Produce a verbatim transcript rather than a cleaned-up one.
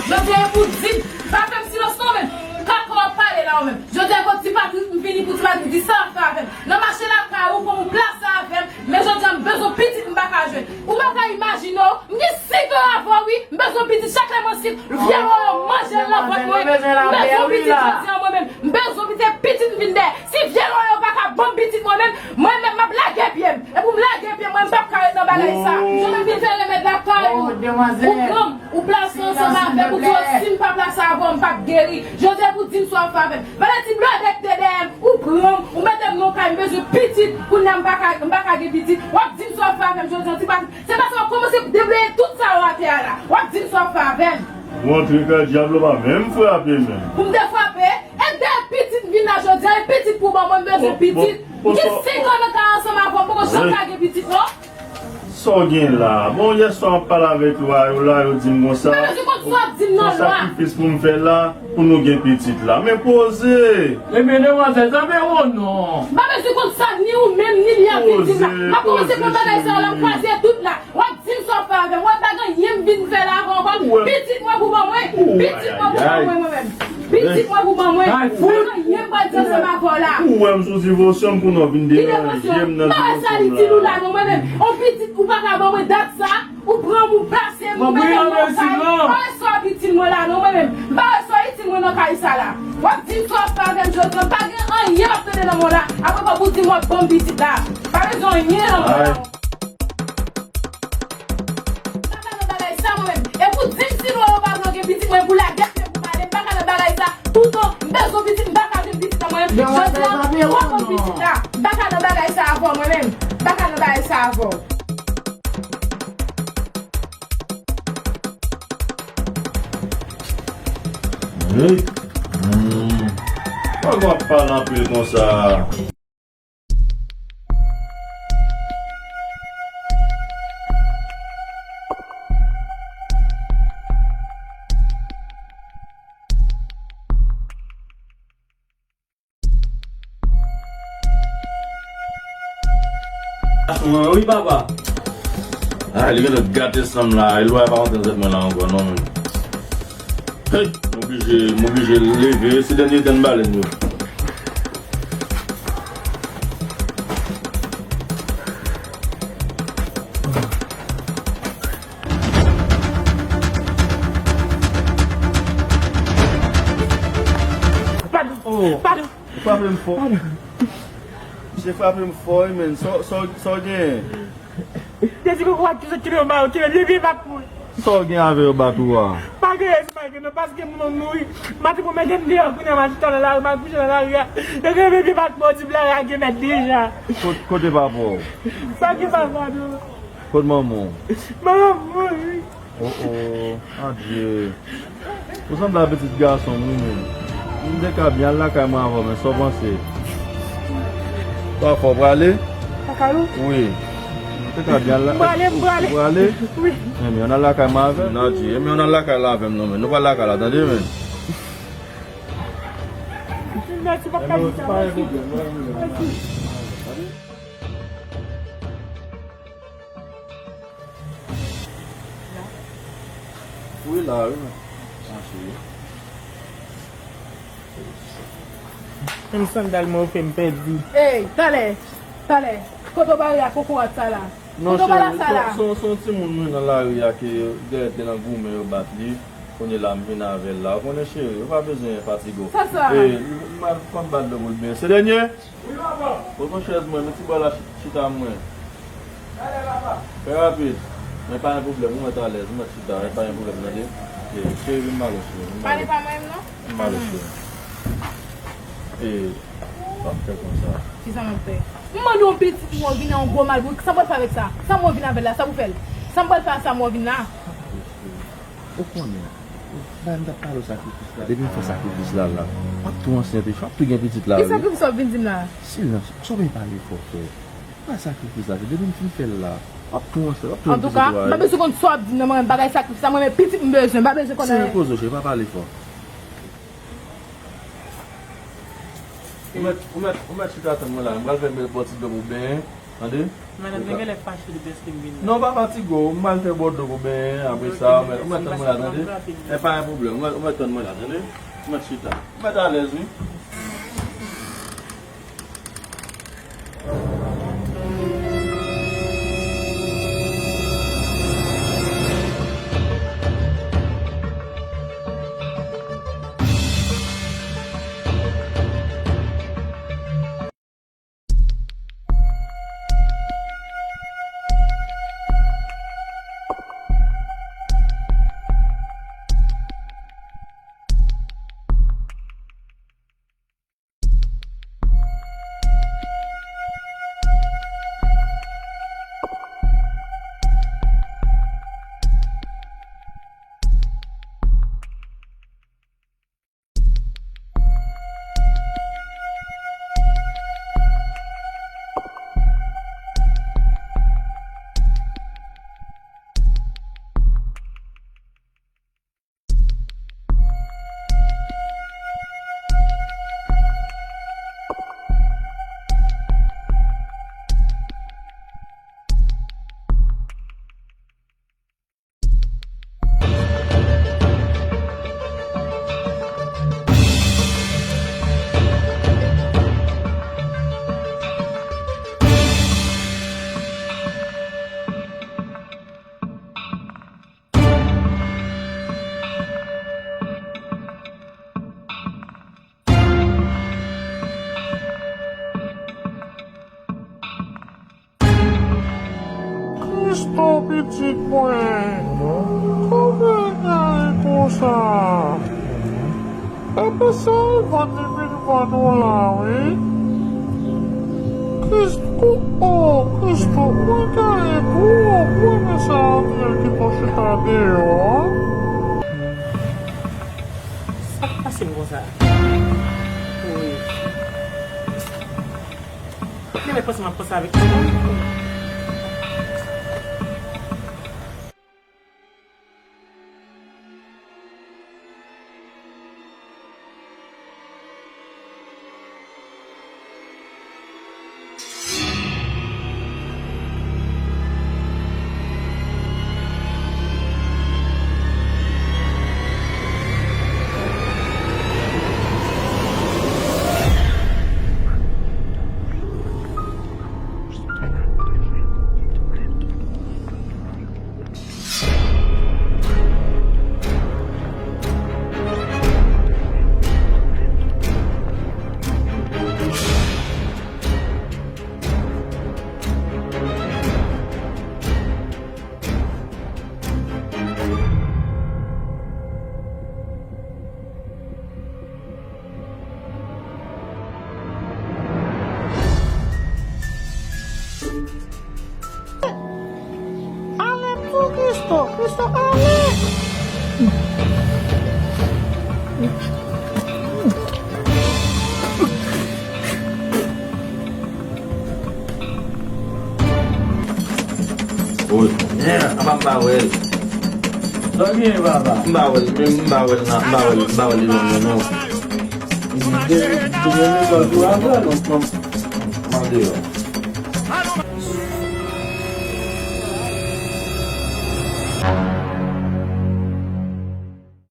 Jodi a e pou di m, pa fè m silans non menm. Kaka w ap pale la ou menm. Jodi a e pou di Patrick m vini pou di Patrick di sa w ap fè avè m. Nan mache lakay ou pou m plase avè m. Men jodi a m bezwen pitit m pa ka jwenn. Ou pa ka imajine w, m gen senk an avè w wi. M bezwen pitit chak lè m ansent, vyòl ou yo manje l nan vant mwen. M bezwen pitit jodi a mwen menm. M bezwen pitit, pitit m vin dèyè. Si vyòl ou yo pa ka ban m pitit mwen menm, mwen menm m ap lage pye m. E pou m lage pye mwen, m p ap ka ret nan bagay sa. Jodi a m vin fè remèd lakay ou. Ou pran m, ou plase ansanm avè m, ou di w si m pa plase avè w, m p ap geri. Jodi a pou di m sa w ap fè avè m. Valè ti blòdè ki te dèyè m, ou pran m, ou mete m nan kay, m bezwen pitit, kounye a m pa ka, m pa ka gen pitit. W ap di m sa w ap fè avè m, jodi a ti pa, se paske w kòmanse deplwaye tout sa yo atè a la. W ap di m sa w ap fè avè m. Montre kè dyab la pa menm frape menm. Pou m te frape, e dèyè pitit m vin la jodi a, e pitit pou ban mwen, m bezwen pitit. M gen senk an nan kay ansanm avè w, m poko janm ka gen pitit non. Sa w gen la? Bon, yèswa m ap pale avèk lwa yo la, yo di m konsa. M pa bezwen konn sa w ap di m nan lwa. Sakrifis pou m fè la, pou nou gen pitit la. Men poze! Ebyen, demwazèl, sa men o non. M pa bezwen konn sa, ni ou menm, ni li ap vin di m la. M ap kòmanse konn bagay sa yo, l ap kwaze tout la. W ap di m sa w ap fè avè m. Wè, m pa gen anyen m vin fè la avè w ankò. Pitit mwen pou ban mwen. Pitit mwen pou ban mwen, mwen menm. Pitit mwen pou ban mwen. Mwen gen anyen m pral di ansanm avè w la. Ou wè m sou divosyon m pou nou vin deranje m nan divosyon m la. M pa wè sa l itil ou la non mwen menm. On pitit ou pa ka ban mwen dat sa, ou pran m, ou plase m, ou mete m nan kay. Pa wè sa w ap itil mwen la non mwen menm. M pa wè sa w itil mwen nan kay sa la. W ap di m sa w ap fè avè m jodi a, m pa gen anyen m ap tande nan men w la. Apre kòb ou di m w ap ban m pitit la. Pa bezwen anyen nan men w la. M pa ka nan bagay sa mwen menm. E pou di m si nou yo pa vle gen pitit mwen pou lage pye pou m ale, m pa ka nan bagay sa. Toutan m bezwen pitit, m pa ka jwenn pitit nan mwen menm. Jodi a, m pa ban pitit la. M pa ka nan bagay sa avè w mwen menm. M pa ka nan bagay sa avè w. Hey. Hmm. Pòkò w ap pale anpil konsa? Wi, papa. Ah, li genlè gate san m la. Elwa pa kontan tèt mwen la ankò, non, menm. Hey, m oblije, m oblije leve. Se dènye tan m balèn yo. Padon. Oh. Padon. Ou frape m fò. Padon. Misye frape m fò, wi, men. Sa, sa, sa w genyen? Te di koko ak ki sot kile yo ba yo, kile byen byen bat mwen. Sa w gen avè yo bat ou a? Pa gen rezon, pa gen non, paske moun mouri. M a te pran mèt m deyò, kounye a m a chita nan lari, m a kouche nan lari a. Yo gen byen byen bat mwen, di m lari a gen mèt deja. Kot-, kote papa w? Pa gen papa non. Kot manman w? Manman m mouri. Oh, oh, adye. Ou sanble a pitit gason m, wi, men. M te ka byen al lakay mwen avè w, men sa w panse? Pafwa, w prale? Lakay ou? Wi. M te ka byen al la. M prale, m prale. Ou prale? Wi. Enben, ann al lakay mwen avè m. Nadye, enben, ann al lakay la avè m, non, men. Nou pral lakay la, tande, men. Mèsi, papa. Enben, pa gen pwoblèm, pa gen pwoblèm. Mèsi. Wi, la, wi, men. Mache, wi. Menm sandal mwen yo fè m pèdi. Ey, talè, talè. Kote w bare a kokorat sa la? Non, cheri, se, se, se yon timoun mwen nan lari a ke dèyè te nan goumen yo bat li. Kounye la m vin avè l la. Ou konnen, cheri, ou pa bezwen fatige w. Sa, sa. E, m, m, fò m bat dlo pou l byen. Se dènye. Wi, papa. Bon, pran chèz mwen, men ti bò la chi-, chita mwen. Gade, papa. Fè rapid. Men pa gen pwoblèm, ou mèt alèz, ou mèt chita, men pa gen pwoblèm, tande? E, cheri, vin m ale, cheri, vin m ale. Pale pa mwen menm, non? Vin m ale, cheri. E, pa fè konsa. Kisa m ap fè? M mande yon pitit mwen vin nan yon gwo malbouk, sa m pral fè avèk sa? Sa m wè vin avè l la, sa pou fè l? Sa m pral fè a sa m wè vin la? Ou konnen, bagay m t ap pale w sakrifis la, depi m fè sakrifis la, la, w ap tou ansent, w ap tou gen pitit la, wi. Ki sakrifis w ap vin di m la? Silans, sa w pa pale fò, frè. Pa sakrifis la, se depi m fin fè l la, w ap tou ansent, w ap tou gen pitit la, wi. Antouka, m pa bezwen konn sa w ap di m nan, mwen, bagay sakrifis la, mwen, men pitit m bezwen, m pa bezwen konn anyen. Se repoze w, cheri, pa pale fò. Ou mèt, ou mèt, ou mèt chita tann mwen la, m pral fè yon bèl bò ti dlo pou w benyen. Tande? Madanm nan genlè fache depi èske m vin la. Non, pa fatige w, m al fè bòdlo pou benyen, apre sa, ou mèt, ou mèt tann mwen la, tande? E pa yon pwoblèm, ou mèt, ou mèt tann mwen la, tande? Ou mèt chita. Ou mèt alèz, wi. Kristo pitit mwen, kòman w gade konsa? Epi se ou vann li vin vann ou la, wi. Kristo, o, Kristo, mwen gade pou ou, mwen men sa antre l ki pou chita deyò a. Sa k pase m konsa? Wi. Genlè panse m ap panse avèk timoun. Ale tou, Kristo, Kristo, ale! Woy, yeah, apa m pa wè l? Sa gen, papa? M pa wè l, m pa wè l nan, m pa wè l, m pa wè l nan, non, non. M gen, m gen lekòl tou apre, donk, m, m andeyò.